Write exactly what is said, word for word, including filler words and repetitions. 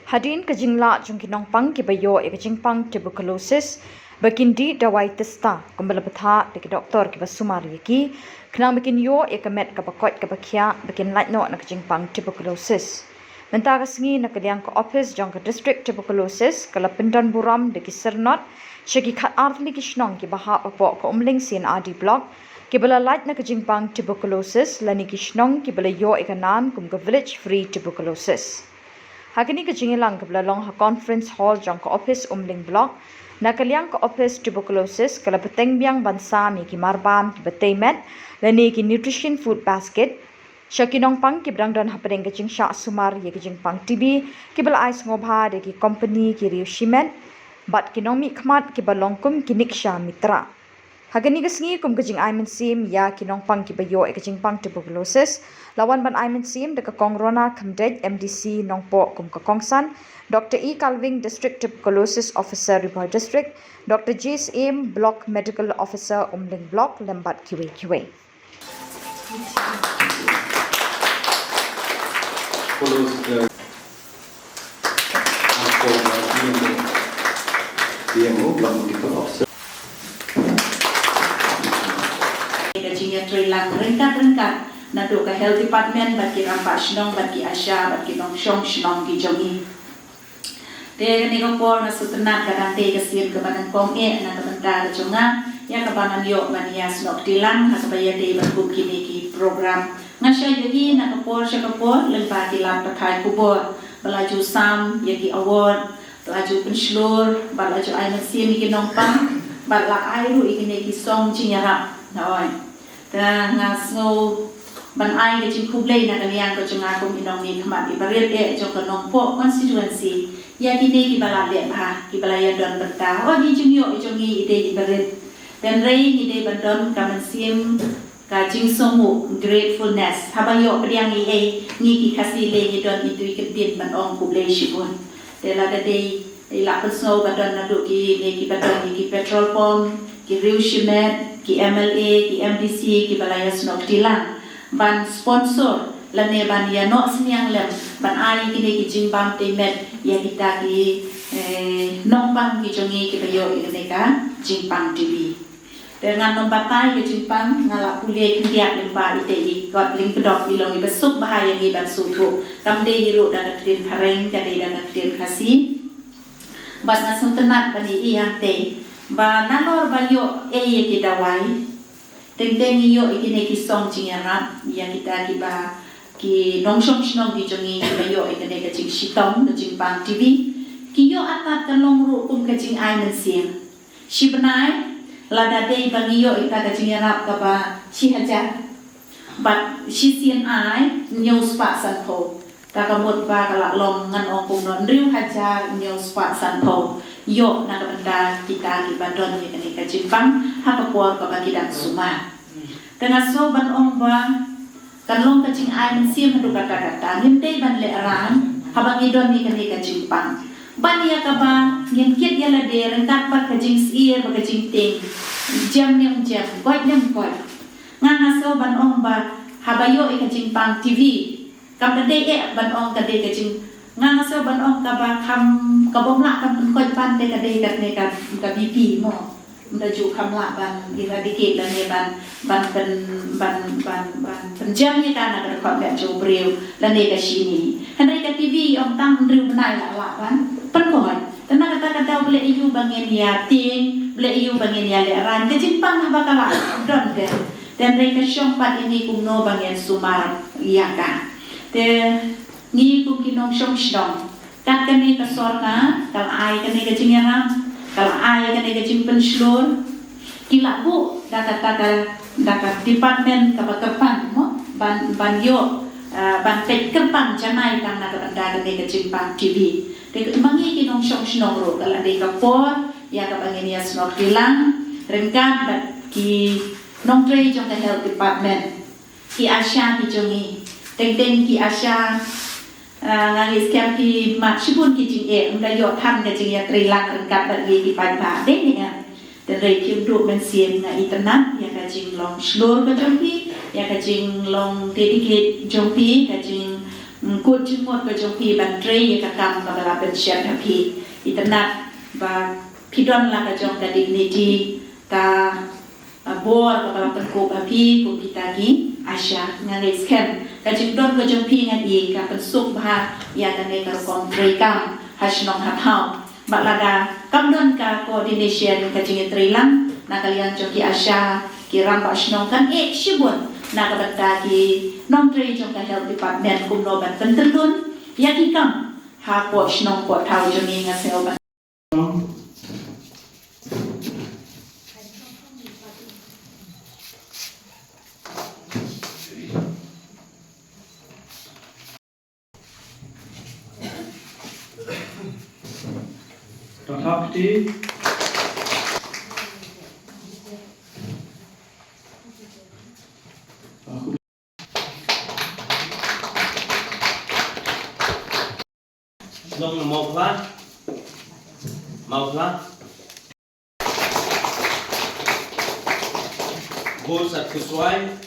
Hadien ka jinglah jong ki nongpang kiba ïoh ïa ka jingpang tuberculosis ba kin dih dawai tista kumba la bthah da ki doktor kiba sumar ïa ki, khnang ba kin ïoh ïa ka met kaba koit kaba khiah ba kin lait noh na ka jingpang tuberculosis. Mynta ka sngi na ka liang ka ophis jong ka District Tuberculosis ka la pyndon burom da ki syrnod sha ki khatar tylli ki shnong kiba hap hapoh ka Umling C and R D Block kiba la lait na ka jingpang tuberculosis lane ki shnong kiba la ïoh ïa ka nam kum ka Village Free Tuberculosis. Ha kane ka jingïalang kaba la long ha Conference Hall jong ka ophis Umling Block, na ka liang ka ophis Tuberculosis ka la bteng biang ban sam ïa ki marbam kiba tei met lane ki nutrition food basket sha ki nongpang kiba dang don hapdeng ka jingshah sumar ïa ka jingpang T B kiba la ai sngewbha da ki kompani ki riew shimet bad ki nongmihkhmat kiba long kum ki Niksha Mitra. Ha kane ka sngi kum ka jingai mynsiem ïa ki nongpang kiba ïoh ïa ka jingpang tuberculosis, la wan ban ai mynsiem da ka Kong Rona Khymdeit, M D C Nongpoh, kum ka kongsan, Doctor E Kalwing, District Tuberculosis Officer, Ri Bhoi District, Doctor J Syiem, Block Medical Officer, Umling Block, lem bad kiwei kiwei. Follows the P M O, Block Medical Officer. Ka jingïatreilang ryngkat-ryngkat naduh ka Health Department bad ki rangbah shnong bad ki ASHA bad ki nongshong shnong ki jong ngi. Te kane ka por nga sngewtynnat ka dang dei ka sien kaba nyngkong eh na ka bynta ka jong nga ïa kaba ngan ïoh ban ïasnoh kti lang ha kaba ïadei bad kum kine ki program. Nga shait ïohi na ka por sha ka por lyngba ki lad pathai khubor ba la ju sam ïa ki award, ba la ju pynshlur, ba la ju ai mynsiem ïa ki nongpang, ba la ai ruh ïa kine ki song jingïarap. Nga oi. Te nga sngew ban ai ka jingkhublei na ka liang ka jong nga kum i nongmihkhmat iba rit eh jong ka Nongpoh constituency ïa kine kiba la leh bha, kiba la ïadon bynta. Oh, i jingïoh i jong ngi i dei iba rit. Hynrei ngi dei ban don ka mynsiem ka jingsngewnguh, gratefulness. Haba ïoh pdiang ei ei, ngi ki Khasi lei ngi don itu i kyntien ban ong khublei shibun. Te lada dei i la pynsngew ba don naduh kine kiba don ïa ki petrol pump, ki riew shimet, ki M L A, ki M D C kiba la ïasnoh kti lang ban sponsor lane ban ïanoh synñiang lem ban ai kine ki jingbam tei met ïa kita ki, eh, nongpang ki jong ngi kiba ïoh ïa kane ka jingpang T B. Te ngan nym batai ka jingpang, nga la pule khyndiat lyngba ite i kot lyngkdong i long iba suk bha ïa ngi ban sngewthuh. Kam dei hi ruh da ka ktien phareng, ka dei da ka ktien Khasi. Bad nga sngewtynnat ban ïohi hangtei ba nalor ba ïoh ei ïa ki dawai, teng teng ngi ïoh ïa kine ki song jingïarap ïa kita kiba, ki nongshong shnong ki jong ngi kiba ïoh ïa kane ka jingshitom, ka jingpang T B. Ki ïoh artat ka long ruh kum ka jingai mynsiem. Shi bnai, lada dei ba ngi ïoh ïa ka jingïarap kaba shi hajar bad shisien ai hynñiew spah sanphew. Te ka mut ba ka la long ngan ong kumno, hynriew hajar hynñiew spah sanphew ïoh na ka bynta kita kiba don ïa kane ka jingpang ha ka por kaba ki dang sumar. Te nga sngew ban ong ba kan long ka jingai mynsiem haduh katta katta, ngim dei ban lehraiñ haba ngi don ïa kane ka jingpang. Ban ïa kaba ngin kit ïa lade ryngkat bad ka jingsyier bad ka jingtieng, jem ne ym jem, koit ne ym koit. Nga nga sngew ban ong ba haba ïoh ïa ka jingpang T B, kam da dei eh ban ong ka dei ka jing, nga nga sngew ban ong kaba kham, ka bym lah kan pynkoit ban te ka dei katne ka, ka B P mo. Ym da ju kham lah ban eradicate lane ban, ban pyn, ban, ban, ban pynjem ïa ka na ka dkhot met jong u briew lane ka shini. Hynrei ka T B ong tang hynriew bnai la lah ban pynkoit. Te na kata ka daw ba leh aïu ba ngin ïa tieng, ba leh aïu ba ngin ïa lehraiñ ka jingpang haba ka la don te. Te hynrei ka shong pat ïa ngi kumno ba ngin sumar ïa ka. Te ngi kum ki nongshong shnong, kat kane ka sorkar ka la ai kane ka jingïarap, ka la ai kane ka jingpynshlur. Ki la buh da kata ka, da ka department kaba kyrpang mo, ban, ban ïoh, ah, ban peit kyrpang janai tang na ka bynta kane ka jingpang T B. Te ma ngi ki nongshong shnong ruh ka la dei ka por ïa kaba ngin ïasnoh kti lang ryngkat bad ki nongtrei jong ka health department, ki ASHA ki jong ngi. Teng teng ki ASHA, ah, nga ngeit skhem ki mad shibun ki jingeh, ym da ïoh than ka jingïatreilang ryngkat bad ngi ki paidbah, dei ne em? Hynrei phim duh mynsiem, nga itynnad ïa ka jinglong shlur ka jong phi, ïa ka jinglong dedicate jong phi, ka jing Kut jingmut ka jong phi ban trei ïa ka kam kaba la pynshet ha phi. Itynnat ba phi don la ka jong ka dignity, ka, ah, bor kaba la pynkup ha phi kum kita ki ASHA. Nga ngeit skhem ka jingdon ka jong phi ngan ïa ka pynsuk bha ïa kane ka rukom trei kam ha shnong ha thaw. Bad lada kam don ka coordination, ka jingïatreilang na ka liang jong ki ASHA, ki rangbah shnong kan ïeh shibun na ka bynta ki nongtrei jong ka health department kumno ban pyntyllun ïa ki kam hapoh shnong poh thaw jong ngi. Nga sngew ban Shnong Mawphla. Mawphla. Bus at Kuswai.